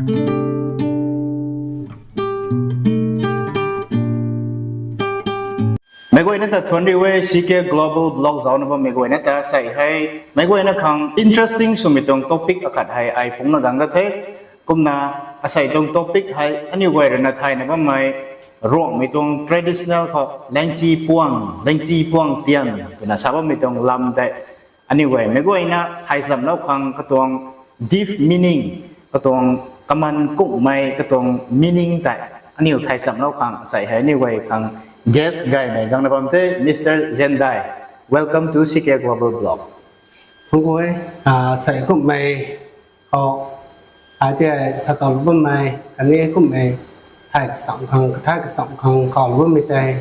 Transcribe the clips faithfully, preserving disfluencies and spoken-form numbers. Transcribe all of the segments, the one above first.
Meic guayna ta thuanc riu e, C K Global Vlog zaucna bammei guayna ta asei hei meic guayna khang interesting swmei tuang topic akhat hei ai phungna gang da the. Kumna asei tuang topic hei aniu guay ruina thayna bammei Ruangmei tuang traditional khou Liangchipuang, Liangchipuang tian twna sa bammei tuang lam tei aniu guay meic guayna thay zamlou khang katuang deep meaning, katuang kaman kungmei katuang meaning tei aniu thay zamlou khang asei hei aniu guay khang guest gaymei gangna bam the, Mister Zendai. Welcome to C K Global Vlog. Thangc ku e, asei kumhmei khou, ai ti ai sa kawlou bammei khatni kumhmei thay kasam khang, kathay kasam khang kawlou bammei tei,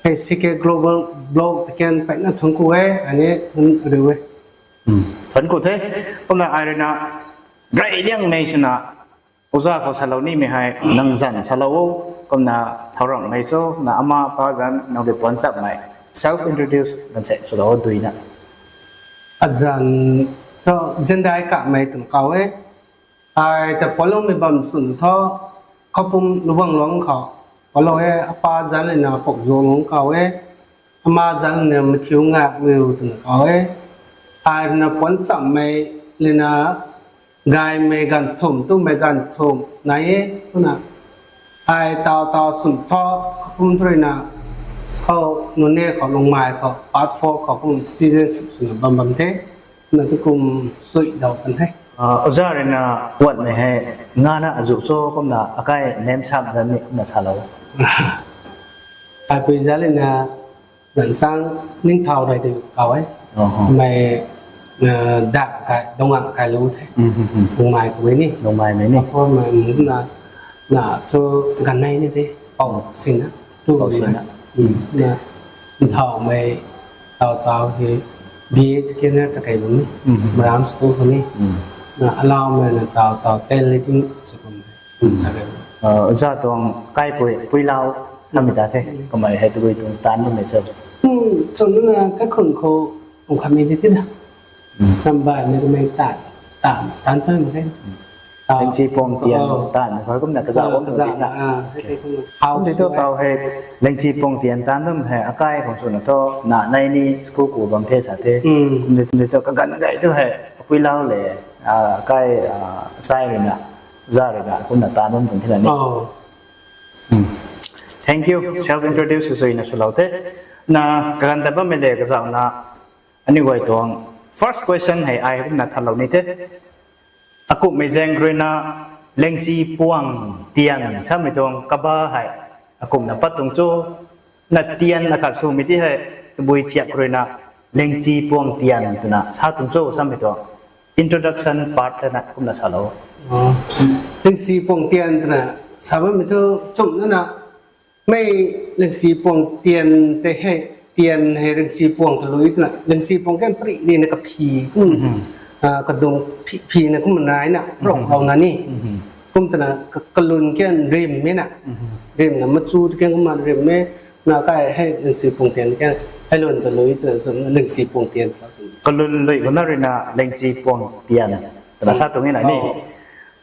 hei C K Global Vlog ta kan mpeyna thuanc ku e, ani thuanc riu e. Thuanc ku the. Kumna ai ruina reyliangmei swna oja khou salou nimei hei nang zanc salou o, kumna thauranghmei cho, na ama pa zanc nang rui puanc chapmei self introduce ganv sek swlou o duina. Azanc thu Zendai Kamei twna kaw e. Ai ta puanloumei bam swn thu Khoupum Luangluang khou puanlou e, apa zanc lina Pokzalong kaw e, ama zanc lina Mathiu Ngakliu twna kaw e. Ai ruina puanc chammei lina gaymei ganv thumh, tumei ganv thumh nai e, kumna ai taw taw swn thu Khoupum thu ruina khou nunc e khou Lungmei khou part four khou kum citizenship swna bam bam the. Kumna tu kum sui daw kan the. Oja ruina puanmei hei ngana azuh cho kumna akai name sam zanc ni kumna salou. Aipui zanc lina Zanchang Ningthau rui di kaw e. Mei, dap kai, Dongang kai lu the. Lungmei khou ni. Lungmeimei ni. Akhou mei mna, na thu ganv nei ni de. Pou sina. Tu Pou sina. Na, Nthaumei, taw taw hei, B A Skinner ta kai bam ni. Maram school khou ni. Na, alaumei na taw taw ten leading school khou ni. Oja tuang kaipui, puilau, samei ta the, kamei hei tabui tuang taanv bammei cho. Chwn na kaikhun khou, kum khatmei di ti na. Rambaimei kamei taanv, taanv, taanv thuy mak the. Liangchipuang tian taanv khou kumna kazauh bam tuang di na. Kum di tu taw hei, Liangchipuang tian taanv bam hei, akai khang swna thu, na nei ni school khou bam the sa the. Kum di tu kaganv gay tu hei, puilau le, akai, sai ruina, za ruina, kumna taanv bam tuang thina ni. Thank you. Self introduce swna swlou the. Na, kaganv ta bammei le kazauhna, aniu guay tuang first question hei ai kumna thalou ni the. Akumhmei zaeng ruina, Liangchipuang tian samei tuang kaba hei akumna pat tuang cho, na tian akhat swmei ti hei, tabui thiak ruina, Liangchipuang tian twna sa tuang cho samei tuang introduction part tana kumna salou. Liangchipuang tian twna sa bammei thu chumh nana, mei Liangchipuang tian tei hei, tian hei Liangchipuang ta lui twna, Liangchipuang kan pari rina kaphi kum, kadung phi, phina kum naina, rok lou na ni. Kum twna ka-, kalun kan rim e na. Rimna machu tu kan kumna rim e, na kai hei Liangchipuang tian kan, hei lun ta lui twna, Liangchipuang tian. Kalun lui khou na ruina Liangchipuang tian twna sa tuang e na ni.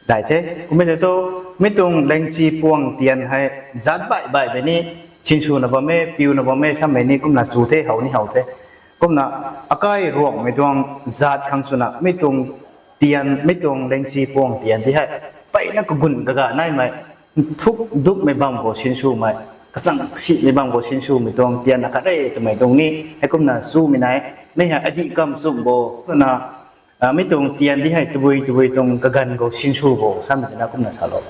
Dai the, kummei na tu, mi tuang Liangchipuang tian hei, zat baih baihmei ni, sinswna bam e, piuna bam e, samei ni, kumna chu the, how ni how the. Kumna, akai Ruangmei tuang zat khang swna, mi tuang tian, mi tuang Liangchipuang tian ti hei, mpeyna kagun kaga naimei, nthuk dukmei bam khou sinswmei, kachang simei bam khou sinswmei tuang tian akhat re twmei tuang ni, hei kumna chumei nai, mei hei adih kam chum bo, kumna, mi tuang tian di hei tabui tabui tuang kaganv khou sinsw bo, samei twna kumna salou.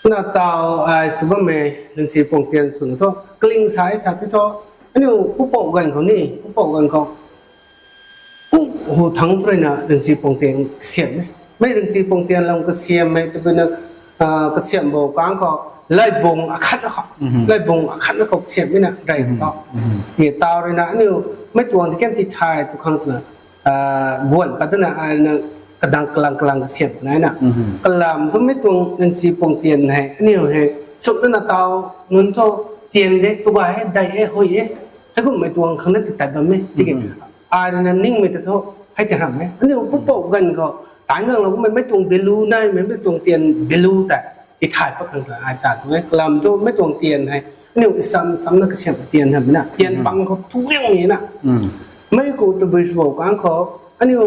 Na taw ai sw bammei Liangchipuang tian swn thu, kaling sai sa ti thu, aniu pupouc ganv khou ni, pupouc ganv khou, pu hu thangc thu ruina Liangchipuang tian kasiam e. Mei Liangchipuang tian lam kasiammei, tabui na, kasiam bo kang khou, laibung akhat na khou, laibung akhat na khou kasiam e na, rey khou. Ni taw ruina aniu, mei tuang ti kan ti thay tu khang twna, guan khat twna ai na kadang kalang kalang kasiam nai na. Kalam thu mei tuang Liangchipuang tian hei, aniu hei, chumh nana taw, nunc thu, tian de, tuga hei, dai e, hui e. Hei kummei tuang khang na ti tat bam e. Tiki, ai ruina ningmei ta thu, hei ti ram e. Aniu pupouc ganv khou, Ai ngang lou kummei mei tuang value naimei, mei tuang tian value tei i thay pat khang ta ai ta tu e. Kalam thu mei tuang tian hei aniu i sam samna kasiam tian hei na, tian pang khou thu liang ni na. Mei khou tabui sw bou kang khou aniu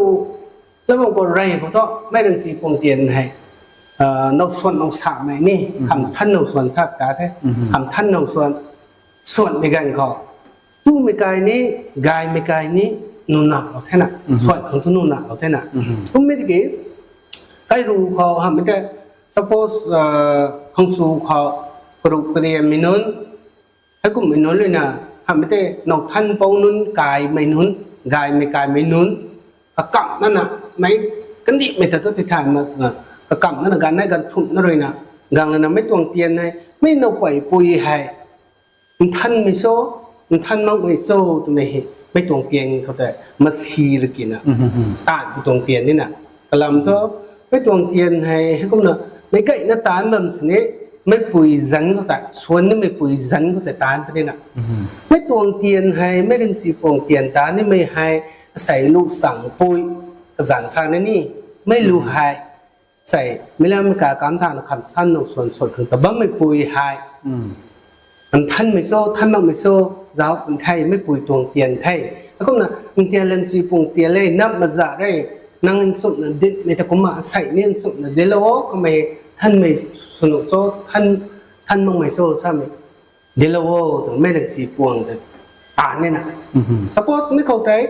lam bam khou rey khou thu mei rangsi puang tian hei, ah, now suan now samei ni, kham than now suan sa ta the, kham than now suan, suanmei ganv khou tumei kai ni, gaymei kai ni, nuna lou the na, suan khang thu nuna lou the na. Kummei tiki, kairu khou hamhmei tei, suppose, ah, khangsu khou, karuk kariammei nunc, heikummei nunc ruina, hamhmei tei now than pou nunc, kaimei nunc, gaymei kaimei nunc, kakamh nana, mei kandihmei ta tu ti thay ma twna, kakamh nana ganv nei ganv thumh na ruina, gang lana mei tuang tian hei, mei now pui pui hei, nthanmei cho, nthan makmei cho twmei hei, mei tuang tian khou tei masi rui kina, taanv pu tuang tian ni na. Kalam thu, mei tuang tian hei heikumna, meic gayna taanc bam sini, meicpui zanc khou tei, suan nimei pui zanc khou tei taanc puni na. Mei tuang tian hei mei rangsi puang tian taanc nimei hei, asei lu changpui, kazanc sa na ni, mei lu hei, sei, mei lam mei ka kam thana kham than now suan suan khang ta bammei pui hei, nthanmei cho, than makmei cho, zauc pun the, meicpui tuang tian the. Heikumna, ntian lansui puang tian le, nap maza re, nang nchumhna ditmei ta kumna, asei ni nchumhna dilou o, kamei thanmei swnu cho, than, than makmei cho samei dilou o twna mei rangsi puang tei taanc ni na. Suppose mei khou tei,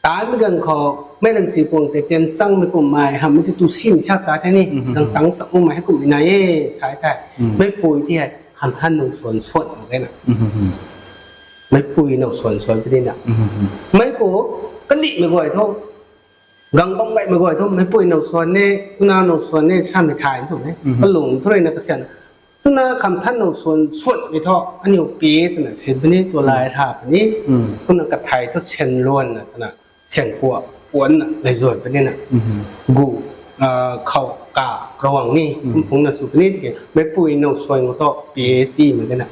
taanc mei ganv khou, mei rangsi puang tei tian changmei kummei, hamhmei tei tu simei sa ta the ni, gang tang chak makmei hei kummei nai e, sa the. Meicpui ti hei, kham than now suan suan mak ge na. Meicpui now suan suan puni na. Mei khou, kandihmei guay thu, gang bam gaymei guay thu, meicpui now suan ne, tuna now suan ne, samei thay thu e. Kalung thu ruina kasian. Tuna kham than now suan suanmei thu, aniu pe twna sin puni, tu lai tha puni. Kumna kathai thu sian luanna twna, sian kua puanna lei zuan puni na. Gu, ah, khou ka, karawang ni, kum phungna sw puni tiki, meicpui now suan khou thu, pe ti mak ge na.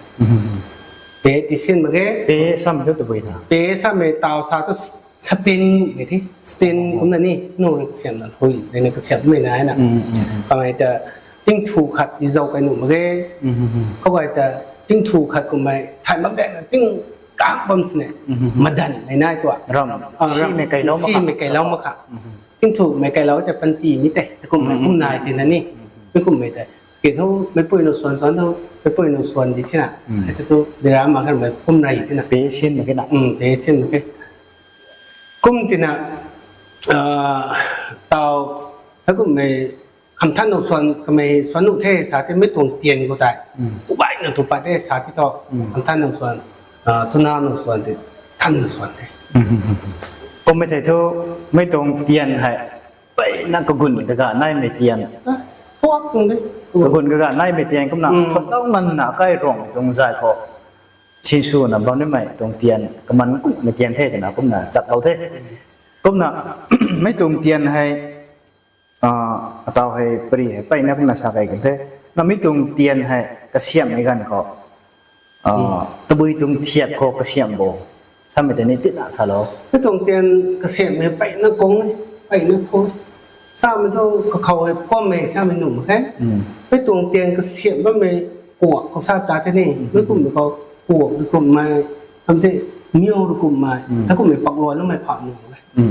Pe ti sin mak ge. Pe samei thu tabui na. Pe samei taw sa thu stin mei the, stin kumna ni, nu rui kasiamna hui, rui na kasiamhmei nai na. Kamei ta, tingthu khat ti zau kai nuh mak ge. Khou gay ta, tingthu khat kummei, thay mak dena ting kak bam sini, madanmei nai tua. Ram, simei kailou mak kha. Tingthumei kailou tei panty mi tei, kummei kum nai tina ni. Mi kummei tei, ki thu, meicpui now suan suan thu, meicpui now suan di tina. Hei tu tu, bira mak khanmei kum rey tina. Pe sin mak ge na. Pe sin mak ge. Kum tina, ah, taw, heikummei, kham than now suan, kamei suan nuh the sa tei mei tuang tian khou tei, u gayna tu pat the sa ti thu, kham than now suan, ah, tuna now suan tei, than now suan the. Kummei thei thu, mei tuang tian hei, peyna kagun kaga naimei tian. Puak tuang de. Kagun kaga naimei tian kumna, thuanlou nganvna kai ruang tuang zay khou sinswna bam nimei tuang tian, kaman kummei tian the twna kumna chaklou the. Kumna, mei tuang tian hei, ah, ataw hei pary hei peyna kumna sa kei kan the. Na mei tuang tian hei kasiamhmei ganv khou, ah, tabui tuang thiak khou kasiamh bo, samei tei ni tina salou. Mei tuang tian kasiamhmei peyna kung e, peyna kung e. Samei thu kakhou hei phuammei samei nuh mak khe. Mei tuang tian kasiamh bammei kuak khou sa ta the ni, mei kummei khou, kuak rui kummei, hamh tei, miu rui kummei, hei kummei pakluan loumei pha nuh mak khe.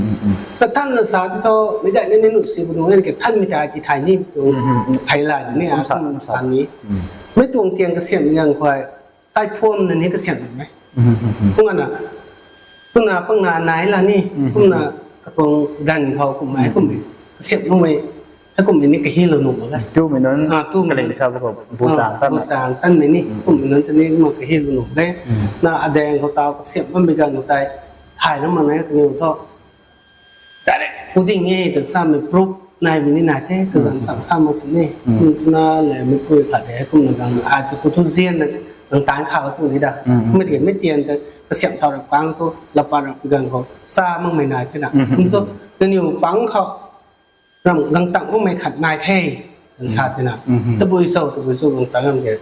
Kathanna sa ti thu, meic gayna ni nuh si bu nuh e, kathanmei tei ti thay ni, tu, thay lay ni, kum sa ni. Mei tuang tian kasiamh ngang khou, kaiphuamna ni kasiamh nuh e. Kumna, tuna pangna nai la ni, kumna katuang ganv khou kummei, kummei, kasiamh nuhmei, hei kummei ni kahilou nuh mak e. Tumei nunc, ah, tumei nunc, kaling sa bu khou, bu chang tan, bu chang tanmei ni, kummei nunc tei ni kumna kahilou nuh e. Na adaeng khou taw kasiamh bammei ganv khou tei, thaylou mak e kaniw thu. Direct ku ding e ta samei proof naimei ni nai the, kazanc chak sa mak sini. Kum tuna le meicpui khat de, kumna gang, a tu ku thu zianna, gang taanc kha la tu ni da. Mei de, mei tian ta, kasiamh thau rap kang thu, lapa rap ganv khou, sa makmei nai the na. Kum thu, nangniw pang khou, ram gang tang makmei khat nai the, kan sa tina. Tabui cho, tabui cho gang tang ram ke.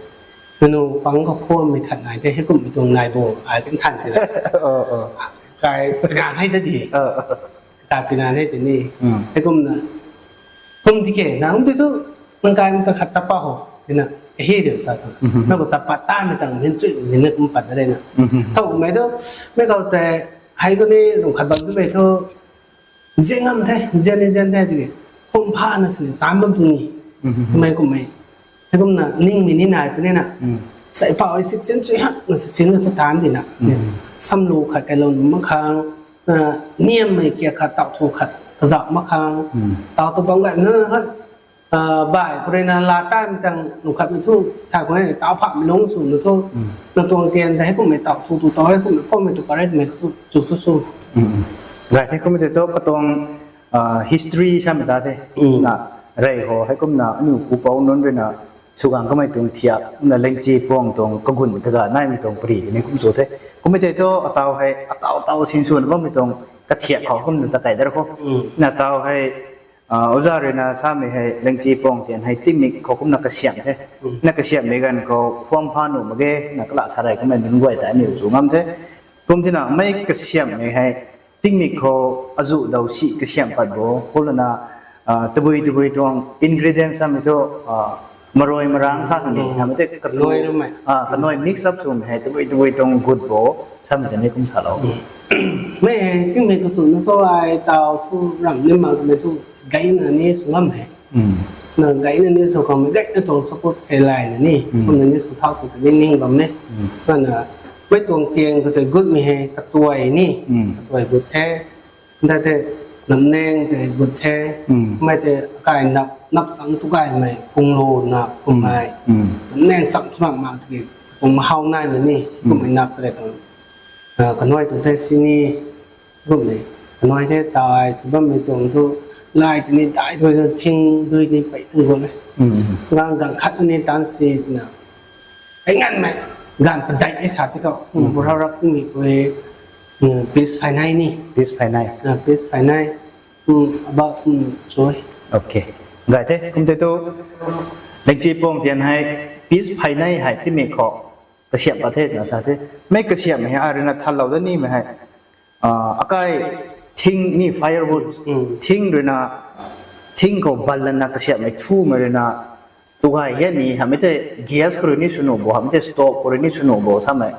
Nangniw pang khou phuammei khat nai the, heikummei tuang nai bo, ai kan than tina. Kai, kaganv hei ta di. Ka tina hei tini. Heikumna, Kum tiki na kum ti thu, nang kai ta khat tapa ho tina, hi de sa tu. Na ko tapa ta mi tang min chui min na kum pat de na. Tau mei do, mei kau te, hei ko ni rung khat bam tu mei thu, zian ngam the, zian ni zian the tiki, kum pha na si tan bam tu ni. Tumei kum mei. Hei kum na ning mi ni nai puni na. Sai pa oi sik sin chui hak na sik sin na tu tan di na. Sam lu khat kai lo ma khang, niam mei kia khat tau thu khat kazak ma khang. Tau tu bam gai na ha, bai ko rui na la tai mi tang nu khat mi thu, thai ko rui na tau pham lung su nu thu, na tuang tian ta hei kum mei tau thu tu tau hei kum mei pom mei tu paret mei tu chu tu su. Gai the kum mei tu katuang history sa mei ta the. Na rei ho hei kum na aniu pupouc nunc rui na sugang kamei tuang thiak na Lingchipuang tuang kagun kaga nai mei tuang pari ni kum su the. Kum mei tei thu atau hei atau tau sin su na bam mei tuang kathiak khou kum na ta kai dar khou. Na tau hei oza rui na samei hei Lingchipuang tian hei tingmik khou kum na kasiam the. Na kasiam mei ganv khou phuam pha nuh mak ge na kala sa rei kamei nunc guay ta aniu chu ngam the. Kum tina mei kasiam mei hei tingmik khou azu dau si kasiam pat bo kum na tabui tabui tuang ingredient samei thu marui marang sa ni hamei tei kanui mix up swmei hei tabui tabui tuang gut bo samei tei ni kum salou. Mei hei tingmik khou sw na thu ai tau thu ram ni mak mei thu gayna ni sw ngam hei. Na gayna ni sw khang mei gayna tuang support thei layna ni kumna ni sw thau khou tei ni ning bam ne. Kana mei tuang tian khou tei gutmei hei katuai ni, katuai gut the. Nda tei namnang tei gut the. Mei tei akai nap nap chang tu gaymei kunglu na kummei. Namnang chang tu mak mak tiki kum hau naimei ni kummei nap tei tuang kanuai tuang the sini. Kummei kanuai the tai sw bammei tuang thu lai tini dai rui thing dui ni pei tang gu e. Gang gang khat ni tan si na. Ai nganmei ganv padeih e sa ti tho. Burhau rap tingmik khou piece phainei ni. Piece phainei. Piece phainei. About chu. Okay. Gay the kum tei thu Lingchipuang tian hei piece phainei hei tingmik khou kasiam pat the twna sa the. Mei kasiam hei ai rui na thanlou da nimei hei akai thing ni firewood thing rui na thing khou bal lana kasiammei thumei rui na tugay hei ni hamei tei gas khou rui ni sw nuh bo hamei tei stove khou rui ni sw nuh bo samei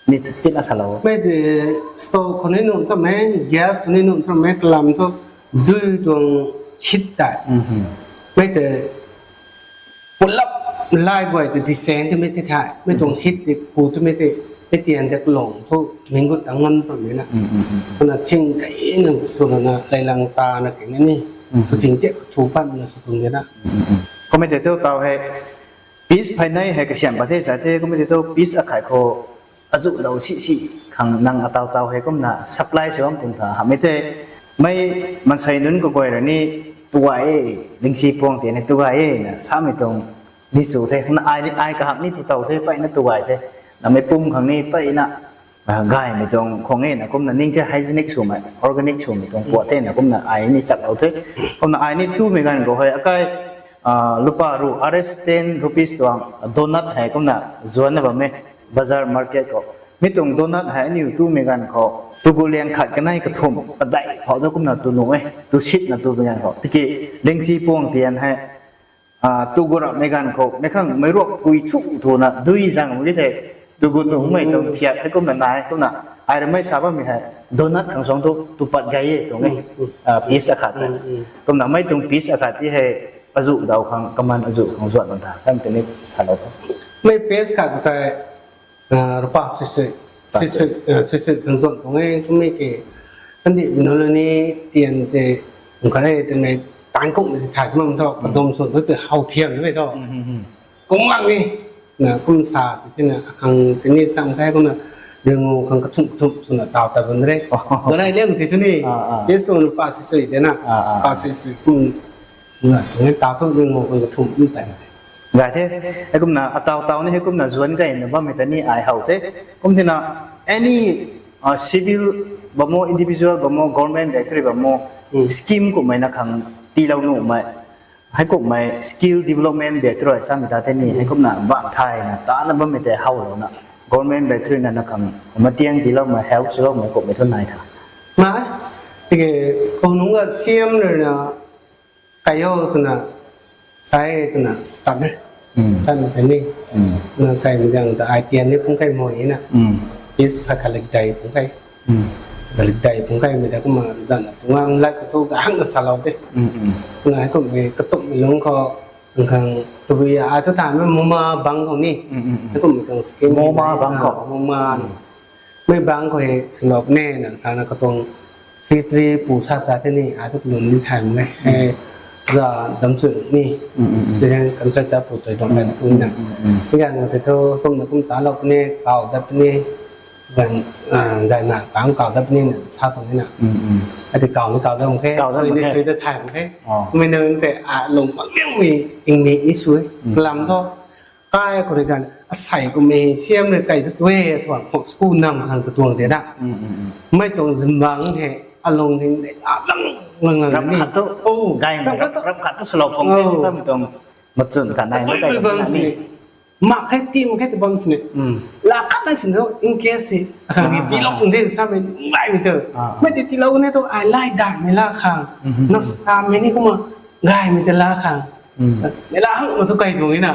ni tina salou. Mei tei stove khou ni nuh tamei, gas khou ni nuh tamei kalam thu dui tuang heat tei. Mei tei pulap lai guay tei tisang twmei tei thei mei tuang heat tei ku twmei tei mei tian tei kalung thu minggut tang ngam twmei na. Kumna thing kaina swna na lailang tana kina ni sw thing tek thu patna sw tuang na. Kummei tei thu tau hei piece phainei hei kasiam pat the sa the kummei tei thu piece akhat khou azu lou si si khang nang ataw taw hei kumna supply sw bam tuang tha hamei tei mei mansei nunc kaguay rui ni tugay e, Lingchipuang tian ni tugay e na samei tuang ni sw the. Kumna ai ni ai kahak ni tu taw the peyna tugay the. Namei pum khang ni peyna gaymei tuang khwang e na kumna ning the hygienic swmei organic swmei tuang puat the na kumna ai ni chaklou the. Kumna ai ni tumei ganv khou hei akai lupa ru R S ten rupees tuang donut hei kumna zuanna bam e bazar market khou. Mi tuang donut hei aniu tumei ganv khou tugu liang khat kanei kathumh padeih phou tu kumna tu nuh e, tu sitna tumei ganv khou tiki Lingchipuang tian hei tugu rapmei ganv khou meic khang meic ruak pui thu thuna dui zang mak ge thei tugu nuhmei tuang thiak hei kumna nai kumna ai ramei sa bammei hei donut khang suang thu tu pat gay e tuang e. Piece akhat tei kumna mei tuang piece akhat ti hei azu daw khang kaman azu khang zuan bam tha sam tei ni salou tho. Mei piece khat tei rupa sisui sisui sisui khang zuan tuang e kummei ki kandih binu lu ni tian tei kare twmei tan kumhmei ti thay kumna tho kadum sw tu tei how thiam mei tho. Kum mang ni na kum sa ti tina akhang tini sam kai kumna ringu khang kathumh kathumh swna taw ta bam re. Zanai liang ti tini piece sw rupa sisui tei na pa sisui kum na tuang ta thu ringu khang kathumh kum tei gay the. Hei kumna ataw taw ni hei kumna zuan gayna bammei ta ni ai how the. Kum tina any civil bam o, individual bam o, government back tei rui bam o, scheme kummei na khang tiilou nuhmei heikumhmei skill development back tei rui samei ta tei ni heikumna bam thayna tana bammei tei howlouna government back tei rui na na khang matiang tiiloumei help swloumei kummei thu nai tha. Ma tiki kou nunc ga siam rui na kai o twna, sai twna tat e. Tat tei ni, na kai mi gang ta ai tian ni phung kai mo na. Is pha kha lik dai phung kai. Kha lik dai phung kai mi ta kumna zan na tungang lai khou tu gahang na salou de. Na hei kum e katumhmei lungc khou, khang tabui a tu than mei muma bang khou ni. Hei kum mi tuang scheme Moma bang khou. Muma. Mei bang khou hei swlou ne na sana katuang secretary pu sa ta te ni, a tu kalum ni thay mei. Hei, za dam chu ni. Hei contractor pu tui dong na tu na. Hei gang te tu kum na kum ta lou puni, kau dat puni. Gan, ah, gan na kam kau dat puni na sa tu ni na. Ati kau ni kau dat mak khe, Kau dat sui mak ni khe. Sui dat thay mak khe. Oh. Mei na te a lung mak liang mi ting ni ni sui. Lam tho. Kai khou rui gan, asei kum e, siam rui kai tu tue, tuang khou school nam khang tu tuang de na. Mei tuang zimbang he, alung ding de, a lang, lang, lang, Ram ni. Khat tu, Oh, gai mei ram, ram khat tu swlou pung Oh. Sam tuang, machun khat nai, Tabui mei kai bui tu bam na si. ni. Mak khe, ti mak khe tu bam si ni. La khat na sin so, in case si. Khang Ah. ti lou pung de, sa mei, ngai mei tu. Ah. Mei ti ti lou ne tu, ai lai dai mei la khang. Mhm. Nap sa mei ni kumna, gai mei tu la khang. Mei la hang ma tu kai tuang e na.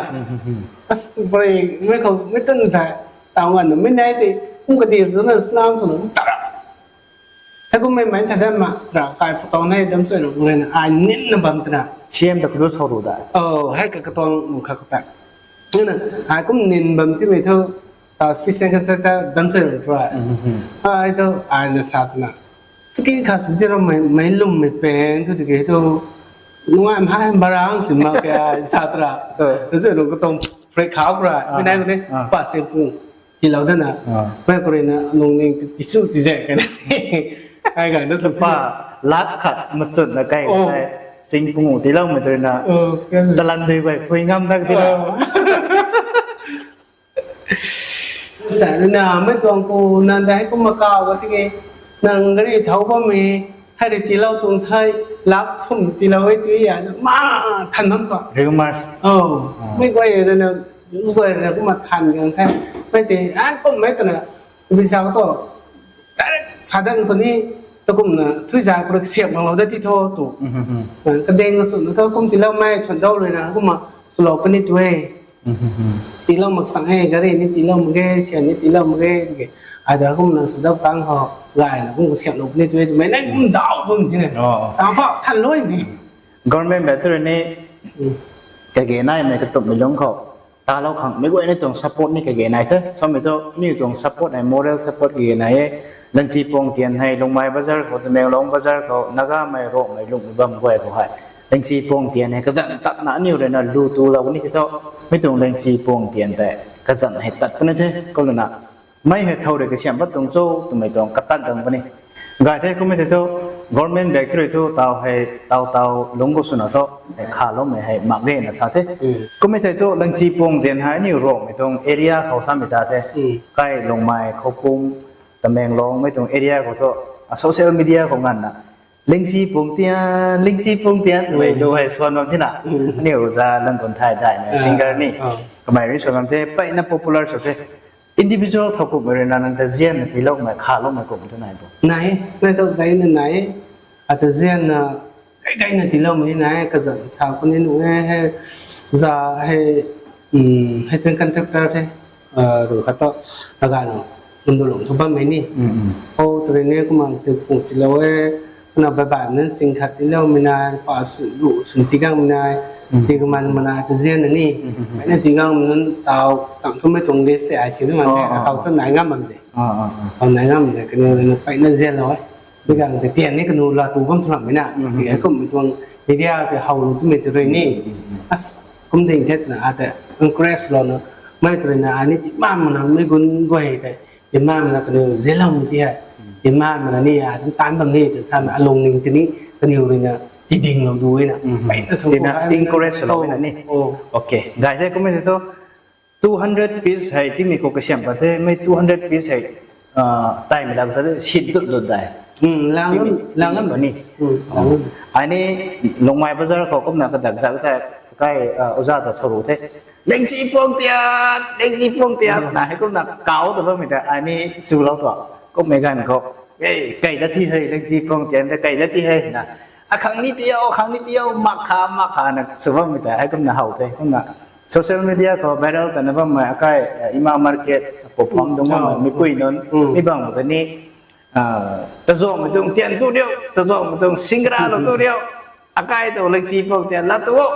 As, bari, mei khou, mei tun ta, tau ngan, mei nai te, kum ka dir tu na, snam tu na, tara. Hei kum mei mei ta da ma, tra, kai putau nai dam sui rui na, ai nin na bam tana. Siam ta kudu sau ru da. Oh, hei ka katuang mu kha kata. Ni na, ai kum nin bam ti mei thu, ta special contractor dam sui rui tua. Ai thu, ai na sa tana. Siki kha si ti ram mei, mei lum mei peng thu tiki thu, nungai mhai barang si ma kya sa tara. Thu sui rui katuang break khau kura. Ah. Mei nai kuni, Ah. pa sing pung. Tilou dana. Ah. Mei kuri na, nung ning ti, ti su ti zek kani. Ai gang na tu Pa, lak khat machun na kai Oh. kai. Sing pung u tilou mei tu na. Oh, kan. Talan dui bai, phui ngam dak ti na. Oh. Sa na, mei tuang ku, nan dai kum ma kau ga tiki. Nang gari thau bam e, hei ri tilou tuang thei, lak thum tilou e tui ya, ma than bam ko. Rumors. Oh, Ah. mei guay na na, mei guay na kumna than gang the. Mei te, an kum mei twna, bi sa to, direct sa dang khou ni, tu kumna, thui zai khou rui siam mang lou da ti tho tu. Mhm, mhm. Ah, kadeng na sw na tho, kum tilou mei, thuan dou rui na, kumna, swlou puni tu e. Mhm, mhm. Tilou mak sang e, gari ni tilou mak ge, sian ni tilou mak ge, ge. Ai da kumna sw dau kang khou, gay na kum siam lou puni tu e, tu mei na kum dau kum ti ne. Oh. Tang pha, than lou ni. Government bai tu rui ni, Mm. kage nai mei katumhmei lungc khou, talou khang, mei guay ni tuang support ni kage nai the. Samei thu, ni tuang support hei, moral support kage nai e. Langchipuang tian hei, Lungmai bazar khou, Tamenglong bazar khou, Nagamei, Rongmei, Lungmei bam guay khou hei. Langchipuang tian hei, kazanc tatna aniu rui na lu tu lou ni the thu, mei tuang Langchipuang tian tei, kazanc hei tat puni the, kou lana. Mei hei thow rui kasiam pat tuang cho, twmei tuang katat gang puni. Gay the, kummei thei thu, government back through thu, taw hei, taw taw, lungc khou swna thu, hei, khaloumei hei, mak ge na sa the. Mm. Kummei thei thu, Langchipuang tian hei, aniu Rongmei tuang area khou samei ta the. Mm. Kai Lungmai, Khoupum, Tamenglong, mei tuang area khou thu, a, social media khou nganvna. Langchipuang tian, Langchipuang tian, Mm. mei lu hei suan bam thina. Mm. Aniu za Langkunthai dai na, Ah, singer ni. Ah. Kamei rui suan bam the, mpeyna popular sw the. Individual thow kumhmei rui na nang ta zianna tiiloumei, khaloumei kum tu nai bo? Nai, nai tu gayna nai. Ata zianna, gay gayna tiiloumei nai, kazanc sa khou ni nuh e, hei, za, hei, um, hei tuang contractor the, uh, rui khat tu, agayna, Mundulong thu bammei ni. Mm, mm. Hou tu rui ni kumna sing pung tiilou e, kumna bai bai nunc sing khat tiiloumei nai, pa sw ru sw tii gangmei nai, Mm. tii kaman mana ta zianna ni. Mm, mm, mm. Mpeyna tii gangmei nunc taw, chang thumei tuang list tei ai si zimei Oh, nai, oh, akhou oh. tu nai ngam bam de. Ah, ah, ah. Khou nai ngam de, kaniw rui na mpeyna zianlou e. Mi gang tei tian ni kanu la tu bam thu rammei na. Mm, Tiki mm, hei mm. kumhmei tuang media tei how lu twmei tu rui ni. Mm, mm, mm. As, kum ding the twna, ata encourage lou na. Mei tu rui na, ani tii man mana, mei gun guay tei. Tii man mana kaniw zianloumei ti hei. Mm. Tii man mana ni, a, tum tan bam ni, tw sa na, alung ning tini, kaniw rui na, tii dinglou du e na. Mm, mm. Mpeyna thu Tina khou hai encourage mana. lou Oh, na ni. oh. Okay. Gay the, kummei thei thu, Two hundred piece hei, tingmei khou kasiam pat the, mei two hundred piece hei, ah, taimei lam sa the, sit dut dut dai. Hmm, lang Tingmei, lam, lang tingmei lam. khou ni. Hmm, lang lam. Ai ni, Lungmai bazar khou kumna kadak dak the, kai, ah, oja ta sa ru the. Lengchi puang tian, lengchi puang tian. Hmm. Na hei kumna kau ta bammei ta, ai ni, su lou tua. Kummei ganv khou, "Ei, kai da thi hei, lengchi puang tian ta kai da thi hei," na. Akhang ni tiau, akhang ni tiau, mak kha, mak kha na sw bammei tei, hei kumna how the, kumna. Social media khou viral tana bammei, akai, eh, ima market, platform dung bammei, mipui nunc, mi bang ta ni, ah, tazuangmei tuang tian tu riu, tazuangmei tuang singra lou tu riu, akai tu lengsi pang tian la tu o.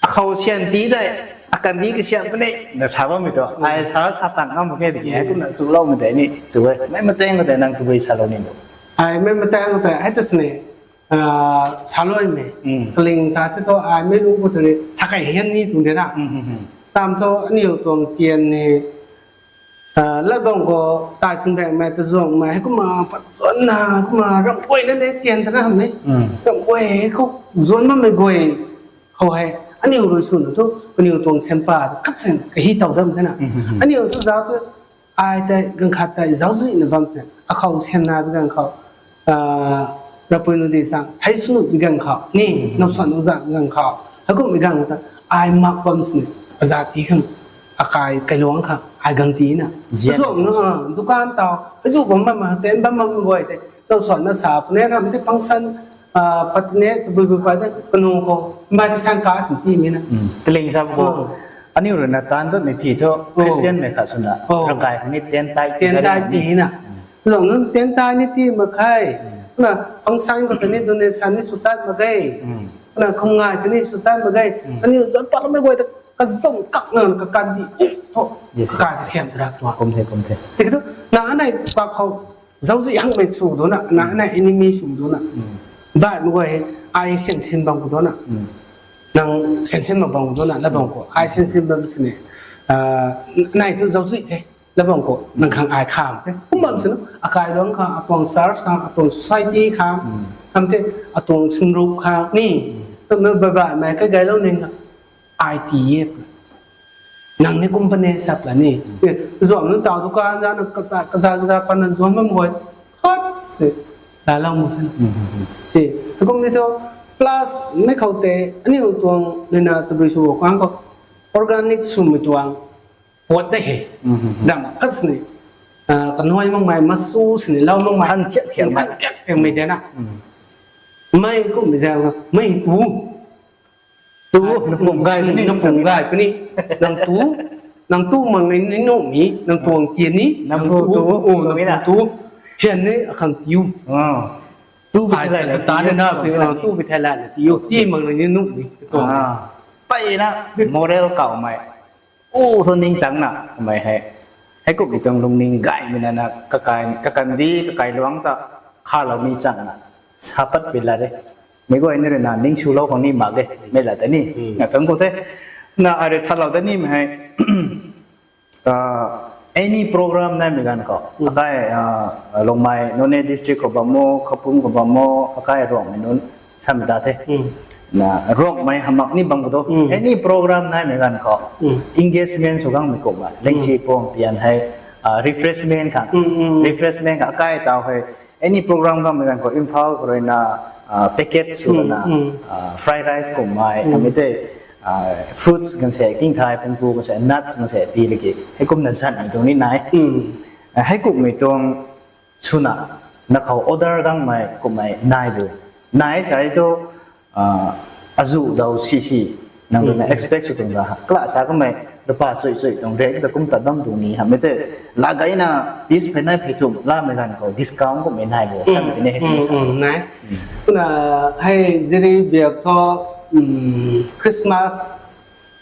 Akhou sian ti tei, akan di kasiam puni, na sa bammei tu. Ai sa, sa tang ngam mak khe tiki, hei kumna chuloumei tei ni, chu e. Mei matang khou tei nang tabui salou ni bo. Ai mei matang khou tei, hei ta sini, ah, saloumei. Kaling sa the thu, ai mei lung khou tei ni, sa kai hian ni tuang de na. Sam thu, aniu tuang tian ni, ah, lat bam khou, tai swn baengmei, tazuangmei, hei kumna pat zuanna, kumna ramh guay na de tian ta na hamh ni. Ramh guay khou, zuan bammei guay khou hei, aniu rui swna thu, kaniw tuang sianpa, khat sin kahi tow dam the na. Aniu thu zauc thu, ai tei, ganv khat tei, zauczihna bam se, akhou sianna bi ganv khou, ah, rapui nu di sang, thei sw nu bi ganv khou, ni, nau suan nau zan bi ganv khou, hei kumna bi ganv ta, ai mak bam sini, aza ti khang, akai kailuangc khang, ai gang ti na. Zian Tazuangna, ah, dukan tau, hei zu bam bam, ten bam bam guay tei, nau suan na sa, pune ram tei function, ah, pat ne, tabui bui pat ne, kanu khou, mei ti sang ka sin ti mi na. Kaling sa khou, aniu rui na taanv bammei phi thu, Christian mei khat swna, ravkai khang ni ten tai ti Ten tai ti na. Lung nunc ten tai ni ti mak khe. Na, function khou ta ni donation ni sw tat mak ge. Na, khum ngai ta ni sw tat mak ge. Aniu zan pat lamei guay ta kazam kak na kakan di. Tho, Yes, kakai yes. kasiam ta ra tuang. Kum the, kum the. Tiki thu, na anei pak khou, zauczih hangmei sw do na, na anei enemy sw do na. Baihmei guay hei, ai sian sin bam khou do na. Nang sian sin mak bam khou do na, lat bam khou. Ai sian sin bam sini. Ah, nai thu zauczih the. Lat bam khou, nang khang ai kham the. Kum bam sini, akai luang khang, atuang church khang, atuang society khang, kam the, atuang swmrup khang ni, tumna baihmei kagaylou ning, ai ti e. Nang ni company sap la ni. Zuam nunc tau dukan zan, kaza, kaza, kaza, pan na zuan bam guay. Hot se, lalou mak khe. Si, kum ni thu, plus, mei khou tei, aniu tuang, nina tabui sw khang khou, organic swmei tuang, puat de he. Ram khat sini, ah, kanuai makmei, masu sini lou makmei. Than thiak thiak mei. Than thiak thiak mei de na. Mei kum mei zang na, mei tu. Tu, nang pum gay puni. Nang pum gay puni. Nang tu, nang tu mak ni ni nuh mi, nang tuang tian ni, Nang nang tu, tu, tu, oh, nang tu mi na. Tu. Sian ni, akhang tiu. Ah. Tu bi Ai, thai lai ta, na ta tiu. Na, pi, ah, tu bi thai lai na tiu. Ti mak ni ni nuh mi, tuang. Ah. Pai na, moral kau mei. U thu ningtangna, kamei hei. Hei kumhmei tuang lungning gaymei na na, kakai, kakandi, kakai luang ta, khalou mi changna. Sa pat pi la de. Mei guay ni rui na, ning swlou khang ni mak ge. Mei la ta ni. Hmm. Na tang khou the. Na ai rui thatlou ta ni mei hei. Ah, any program naimei ganv khou. Hmm. Akai, ah, Longmai, Noney district khou bam o, Khapung khou bam o, akai Ruangmei nunc, samei ta the. Hmm. Na, Ruangmei hamak ni bam khou tu. Hmm. Any program naimei ganv khou. Hmm. Engagement sw gangmei kumna. Lengsi Hmm. pang tian hei, ah, refreshment khang. Hmm, hmm. Refreshment khang akai tau hei. Any program khang mei ganv khou Imphal khou rui na, ah, packet sw Hmm, na, hmm. ah, fried rice kummei, Hmm. amei tei, ah, fruits ganv se, king thai, pungpu ganv se, nuts ganv se, pi laki. Hei kumna zanmei tuang ni nai. Hmm. Ah, hei kumhmei tuang swna, na khou order gangmei kummei nai bu. Nai sa hei tu, ah, azu dau si si, nang rui na Hmm. expect sw tuang da. Class sa kamei, lupa chui chui tuang rek ta kum ta dam tuang ni, hamei tei, la gayna, piece phey nai phey thum, lamei ganv khou, discount kummei nai bo, Hmm. samei tei ni hei Hmm, sa. Hmm, nai. Hmm. Kumna, hei ziri biak thu, hmm, Christmas,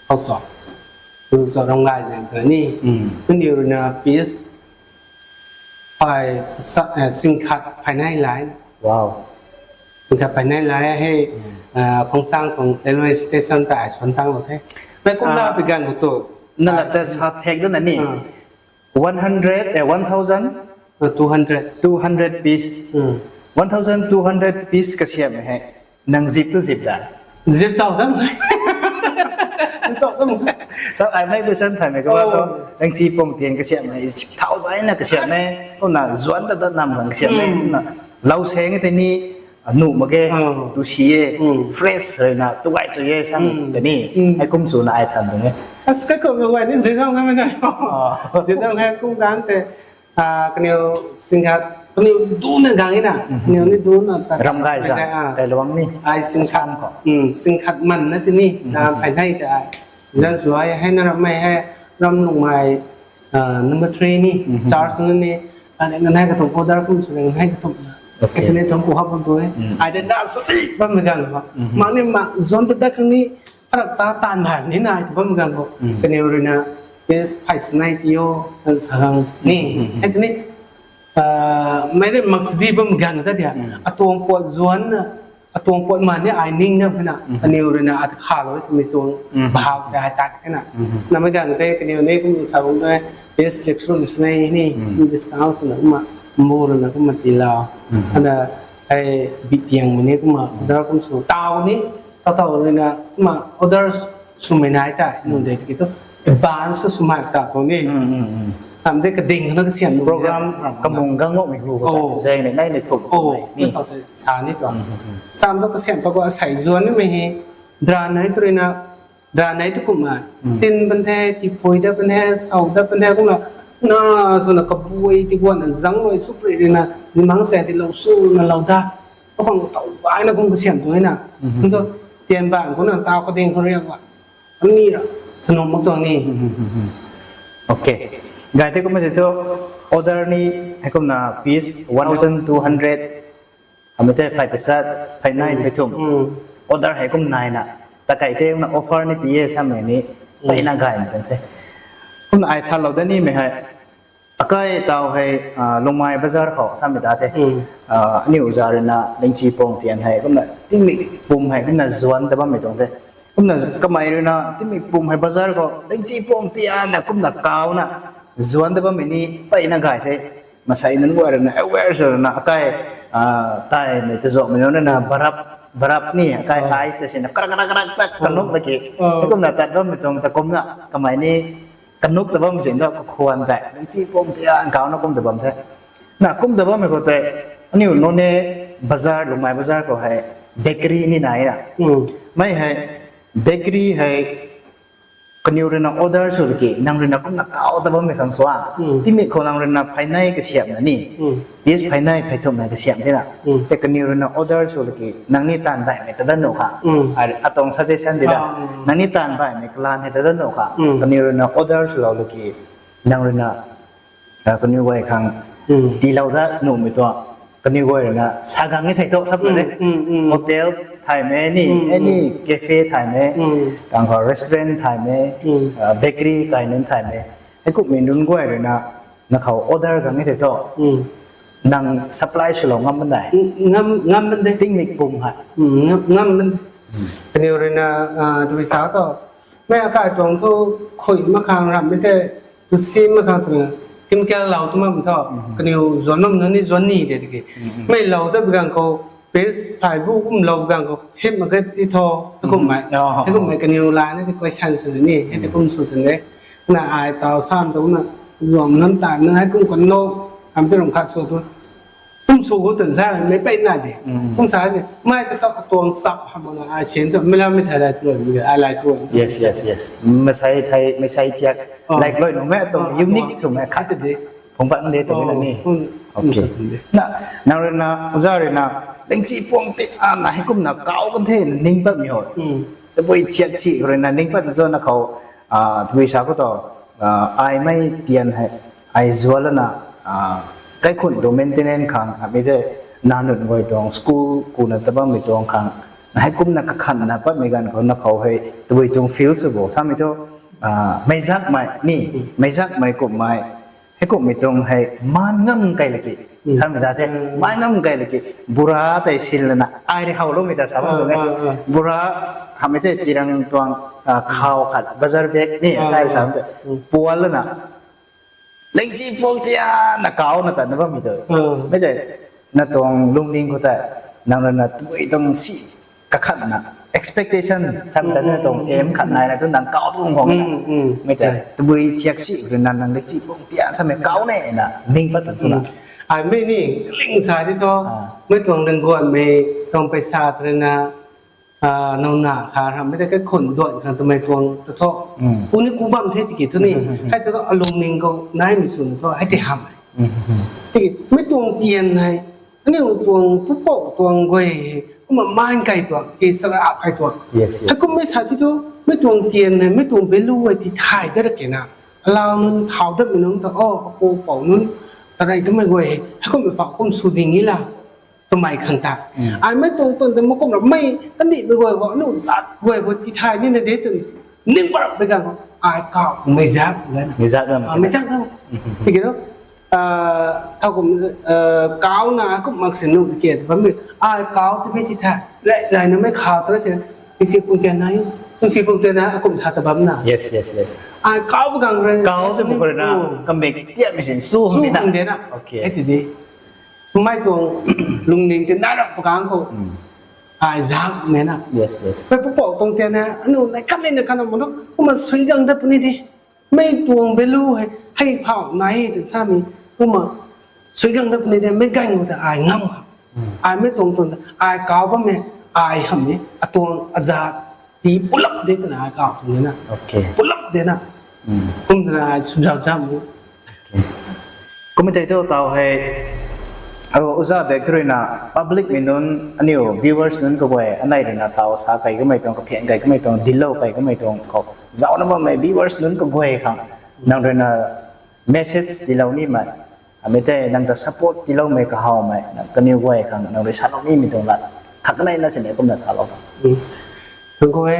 khou cho. Khou cho rong gay zang tu ni. Hmm. Kaniw rui na piece, phey, sa, eh, singkhat phey nai lai. Wow. Singkhat phey nai lai hei, Hmm. eh, Khongsang tuang railway station ta ai suan tang lou the. Mei kum Ah. la pi ganv khou tu. Na la ta sa thek da na ni. Ah. One hundred, eh, one thousand? Ah, two hundred. Two hundred piece. Hmm. One thousand two hundred piece kasiamhmei hei. Nang zip tu zip da? Zip tau dam. Zip tau dam. Tau ai mei question thaymei kaba Oh. tu. Nang si pum tian kasiamhmei, zip thau zai na kasiamhmei. Kumna zuan ta ta nam khang kasiamhmei. Hmm. Kumna lou seng e tei ni, ah, nuh mak ge, Oh. tu si e, Hmm. fresh rui na, tu gay chu e, sang Hmm. tei ni. Hmm. Hei kum swna ai than tuang e. As ka kum na guay ni zip tau ngamei na. Oh. Zip tau ngai kum dang tei. Ah, kaniw singkhat Kaniw duna gang e na, kaniw ni duna ta. Ram gay za, kailuang ni. Ai sing khat, sing khat man na tini, na phai nei ta. Zan zuai hei na ram mei hei, ram lungmei, number three ni, charge na ni, ane na nai kathumh order kum sw nai kathumh na. Kati ni tuang ku hap bam tu e. Ai de na sari bam mei gang ho. Mak ni mak zon ta dat kang ni, arak ta taanv bam ni nai tu bam gang ho. Kaniw rui na, piece phai sinai ti o, sa gang ni. Hei tini, mei rui mak sadi bam gang ta dia. Atuang puat zuan na, atuang puat man ni ai ning na khe na, kaniw rui na ata khalou twmei tuang bhau ta ai tak the na. Namei gang tei kaniw ni kum sa kum tei, piece lek sw ni sinai ni, discount sw na kumna, mbu rui na kumna tiilou. Ana, hei bitiangmei ni kumna, order kum sw tau ni, tau tau rui na kumna order swmei nai ta, nunc de tiki thu, advance swmei ta tuang ni. Tam de kading na kasiam program, kamung gang ngam mei hu, zang ni nai ni thum, ni tau tei sa ni tuang. Sam tu kasiam pa khou asei zuan nimei hei, dra nai tu rui na, dra nai tu kumna, tin pan the, tipui dat pan the, sau dat pan the kumna, na, swna kabuai tiguan na zang rui suk rui rui na, ni mang sa tilou sw na lou da. Pakhang tau zai na kum kasiam tu e na. Kum tu, tian bang kumna tau kading khou riak ba. Ani ra, thanum mak tuang ni. Okay. Gay tei kumna tei thu, order ni, hei kumna piece one thousand two hundred, amei tei phai tachat, phai nai, phai thum. Order hei kum nai na. Ta kai tei kumna offer ni ti e samei ni, peyna gaymei tuang the. Kumna ai thalou dat nimei hei, akai tau hei, Lungmei bazar khou samei ta the. Aniu za rui na Lingchipuang tian hei kumna tingmik pum hei kumna zuan ta bammei tuang the. Kumna kamei rui na tingmik pum hei bazar khou Lingchipuang tian na kumna kauna zuan ta bammei ni peyna gay the. Masei nunc guay rui na aware sw rui na akai, taimei tazuakmei nunc rui na barap, barap ni akai ice ta sina krak krak krak krak kanuk na ki. Kumna tat bammei tuang ta kumna kamei ni kanuk ta bam zin thu kakhwan tei Lingchipuang tian kauna kum ta bam the. Na kum ta bammei khou tei, aniu Noney bazar, Lungmei bazar khou hei bakery ni nai na. Mei hei bakery hei kaniw rui na order sw ki, nang rui na kumna kau ta bammei khang swa. Tingmik khou nang rui na phai nai kasiamna ni, piece phai nai phai thumna kasiam tina. Tei kaniw rui na order sw ki, nang ni taanv baihmei ta dat nuh kha. Atuang suggestion di da. Nang ni taanv baihmei kalan hei ta dat nuh kha. Kaniw rui na order swlou ki, nang rui na kaniw guay khang tiilou dat nuhmei tuang. Kaniw guay rui na sa gang e thei thu sap le. Hotel thaymei ni, any cafe thaymei, kang khou restaurant thaymei, bakery kai nunc thaymei, heikumhmei nunc guay rui na, na khou order gang e thei thu, nang supply swlou ngam ban de? Ngam, ngam ban de. Tingmik pum hei ngam ban de. Kaniw rui na, tabui sa tu, mei akai tuang thu, khui mak khang ramhmei tei, tu si mak khang twna, chemical lou tu mak thu, kaniw zuan nam nunc ni zuan ni de tiki. Mei lou dat bi gang khou, piece phai bu kum lou bi gang khou, sip mak ge ti thu, takummei. Takummei kaniw la ni ti question sw ni, hei ti kum sw tun de. Na ai tau sam tu na, zuan nam ta na hei kum kan lou, kam ti ram khat sw tu. Kum sw khou tun sa mei peyna de. Kum sa de, mei ta ta katuang sap hamh na ai sian tu, mei la mei thai lai tuan, ai lai tuan. Yes, yes, yes. Masei thei, masei thiak, like loi nuhmei atuang unique swmei khat de. Phung pat de tu na ni. Na, nang rui na, oja rui na, Lingchipuang tian na heikumna kau kan the na ning patmei ho. Tabui thiak si rui na ning pat zo na khou, tabui sa khou tu, ai mei tian hei, ai zual lana, kaikhun tu maintenance khang, amei tei, na nunc guay tuang school kuna ta bammei tuang khang, na heikumna kakhanna patmei ganv khou na khou hei, tabui tuang feel sw bo, samei thu, meizakmei ni, meizakmei kumhmei, heikumhmei tuang hei maan ngam kei laki, samei ta the, maan ngam kei laki, bura tei sin lana, ai rui howloumei ta sa bam tu e. Bura, hamei tei chirang tuang, khou khat, bazar bag ni, kai sa bam tei, pual lana, Lingchipuang tian na kauna tatna bammei tu. Mei tei, na tuang lungning khou tei, nang rui na tabui tuang si, kakhanna, expectation, samei ta na tuang aim khat nai na tu nang kau tuang khang na. Mei tei, tabui thiak si rui na nang Lingchipuang tian samei kau ne na, ning pat tu na. Ai mei ni, kaling sa di thu, mei tuang ringguanmei, tuang paisa tu rui na, nowna kha ramhmei tei kaikhun duan khang twmei tuang ta thu. Ku ni ku bam the tiki thu ni. Hei ta thu alungning khou naimei sw na thu, hei ti hamh e. Tiki mei tuang tian hei, aniu tuang pupouh tuang guay hei, kumna man kai tuang, ki sara kai tuang. Yes, yes. Hei kummei sa ti tu, mei tuang tian hei, mei tuang value hei ti thay dat ra kena. Alau nunc thau datmei nunc ta, oh, apu pou nunc, tarei kamei guay hei, hei kummei pou kum sw ding e la, twmei khang ta. Ai mei tuang tuang ta makum ra mei, kandihmei guay khou, aniu zat guay khou ti thay nina de tun, ning parap mei ganv khou, ai kau mei zak, Mei zak lam. Ah, mei zak lam. Tiki tu, ah, thau kum, ah, kau na kum mak sin nu ke ta bam mei. Ai kau tu mei ti tha. Rai, rai na mei khau tu se. Tingsi pung tian na, tingsi pung tian na kum sa ta bam na. Yes, yes, yes. Ai kau bu gang rai. Kau tu bu kau na, Oh. Kamik tian mei sin su Su hung di na. hung di na. Okay. Ai ti di. Mei tuang lungning ti na rap pa gang khou. Ai zak mei na. Yes, yes. Mei pupouh tuang tian na, aniu nai kan ni na kan na mo no. Kumna sui gang dat puni di. Mei tuang value hei, hei phau nai hei tw samei, kumna, sui gang dat puni de, mei ganv khou ta ai ngam khang. Ai mei tuang tuang ta, ai kau bammei, ai hamhmei, atuang azat, ti pulap de twna ai kau tuang de na. Okay. Pulap de na. Kum twna ai sumzau zam. Kummei tei thu tau hei, o, uza bek thu rui na, public mei nunc, aniu viewers nunc kaguay, anei rui na tau sa kai kamei tuang, kaphian kai kamei tuang, dilou kai kamei tuang khou, zaucna bammei viewers nunc kaguay khang, nang rui na message tilou nimei, amei tei nang ta support tiloumei kahawmei, nang kaniw guay khang, nang rui salou nimei tuang lat, khat kanei na sini kumna salou ta. Thank you e.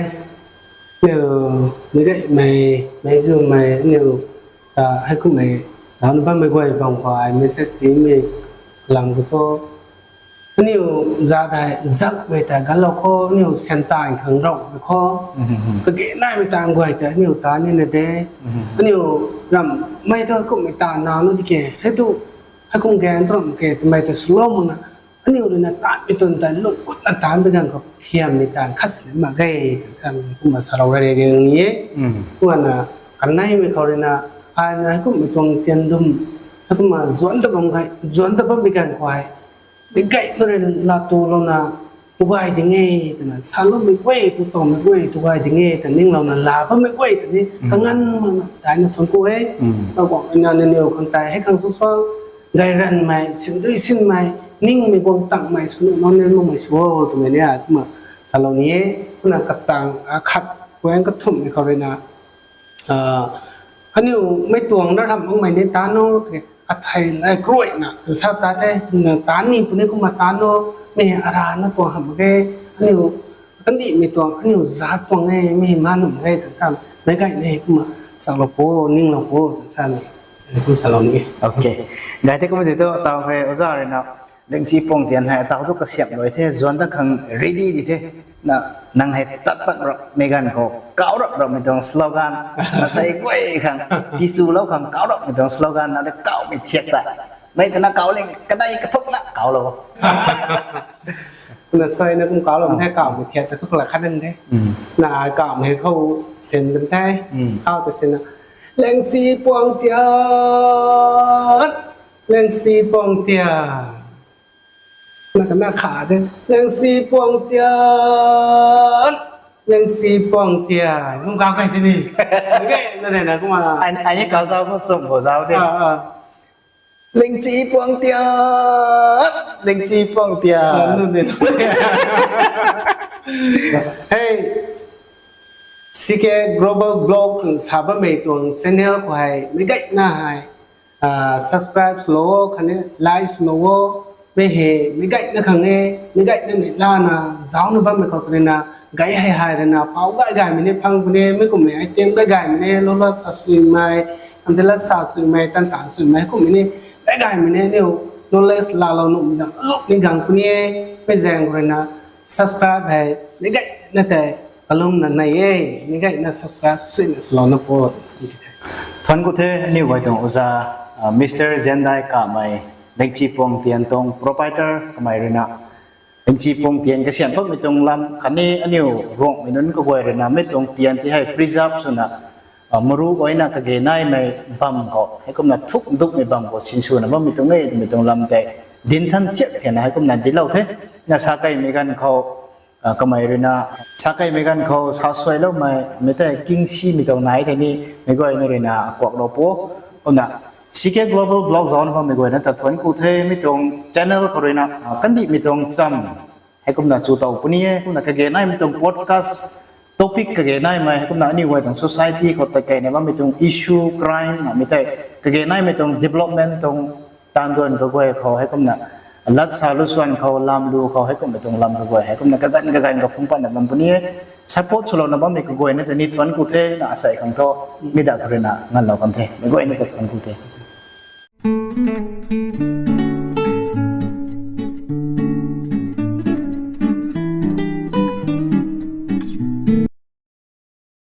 Aniu, mei gaymei, mei zumei, aniu, ta, hei kummei, lau na bammei guay bang khou ai message timei, lam khou thu, aniu, zat hei, zakmei ta ganlou khou, aniu, syan taanv khang raumei khou, kage naimei taanv guay ta, aniu, ta nina de, aniu, ram, mei thu kummei ta na nu di ke, hei tu, hei kum gan tuang ke, twmei ta swlou makna, aniu rui na taanmei tun ta lungc kutna taanmei ganv khou thiammei taanv khat sini mak ge, twna sa, kumna salou rare ge ni e. Kumna, kaneimei khou rui na, ai na hei kummei tuang tian dum, hei kumna zuanc ta bam kai, zuanc ta bammei ganv khou hei, mei gayna rui latoolouna, tu gay ding e, twna saloumei guay, tu tawmei guay, tu gay ding e, twna ninglouna la bammei guay, twni, kanganv makna, daina thuanc ku e. Tau guangna naniw khang tei, hei khang sw suang, gay ranvmei, sindui sinmei, ningmei guang tangmei, swnu nau nen makmei sw o, twmei ni a, kumna salou ni e, kumna katang, a, khat, kuang kathumhmei khou rui na, ah, aniu mei tuang na ramh makmei ni tan o, athei lai kruaina, twna sa ta the, na tan ni puni kumna tan o, mei arana tuang hamh mak ge, aniu kandihmei tuang, aniu zat tuang e, mei ma num ge, twna sa, meic gayna kumna, chaklou po, ninglou po, twna sa ni, kum salou ni e. Okay. Gay the kumna tei tu, tau hei, oza rui na, Liangchipuang tian hei, tau tu kasiamh rui the, zuanc ta khang ready di the. Na, nang hei tat pat rapmei ganv khou, kau rap rapmei tuang slogan, masei guay khang, tichulou khang kau rapmei tuang slogan, na de kaumei thiak ta. Mei twna kau ling, kadai kathuk na kaulou. Na sai na kum kaulou the, kaumei thiak ta tu kala khat nang de. Na kaumei khou sin dam the. Kau ta sin na. Liangchipuang tian, Liangchipuang tian. Na kana kha de, Liangchipuang tian, Liangchipuang tian. Kum kau kai tini. Okay, na de na kumna. Ai, ai ni kau zau khou sum khou zau de. Ah, ah. Liangchipuang tian, Liangchipuang tian. Ah, nu de. Hey, C K Global Vlog sa bammei tuang channel khou hei, meic gayna hei, ah, subscribe swlou o, khatni like swlou o, mei hei, meic gayna khang e, meic gayna neih lana, zauna bammei khou twna, gay hei hei rana, pau gay gaymei ni phang puni, mei kummei item gay gaymei ni, lou lat sa suimei, amtei lat sa suimei, tan tan suimei, kummei ni, gay gaymei ni, aniu, knowledge laalou nuhmei zam, zuk ni gang puni e, mei zaeng khou rana, subscribe hei, meic gayna tei, kalumna nai e, meic gayna subscribe suina swlouna po. Thuanc ku the, aniu guay tuang oza, ah, Mister Zendai Kamei, Liangchipuang tian tuang proprietor kamei rui na, Liangchipuang tian kasiamh patmei tuang lam, khatni aniu Ruangmei nunc kaguay rui na, mei tuang tian ti hei preserve swna, ah, maru guayna kage naimei bam khou, heikumna thuk dukmei bam khou sinswna bammei tuang e twmei tuang lam tei, dinthan thiak thena heikumna dinclou the, na sa kaimei ganv khou, ah, kamei rui na, sa kaimei ganv khou sa suailoumei, mei tei kingsimei tuang nai thei ni, meic guayna rui na kuaklou po, kumna, C K Global Vlog zauc na bammei guayna ta thuanc ku the, mi tuang channel khou ruina kandihmei tuang cham heikumna chu tow puni e. Kumna kage naimei tuang podcast topic kage naimei heikumna aniu guay tuang society khou ta keyna bammei tuang issue, crime namei tei, kage naimei tuang development tuang taanv duan kaguay khou heikumna lat sa lu swan khou, lam lu khou heikumna tuang lam kaguay heikumna kaganv kaganv kaphung patna bam puni e. Support swlouna bammei kaguayna ta ni thuanc ku the na asei khang thu, mi da khou ruina nganlou kan the, meic guayna ta thuanc ku the.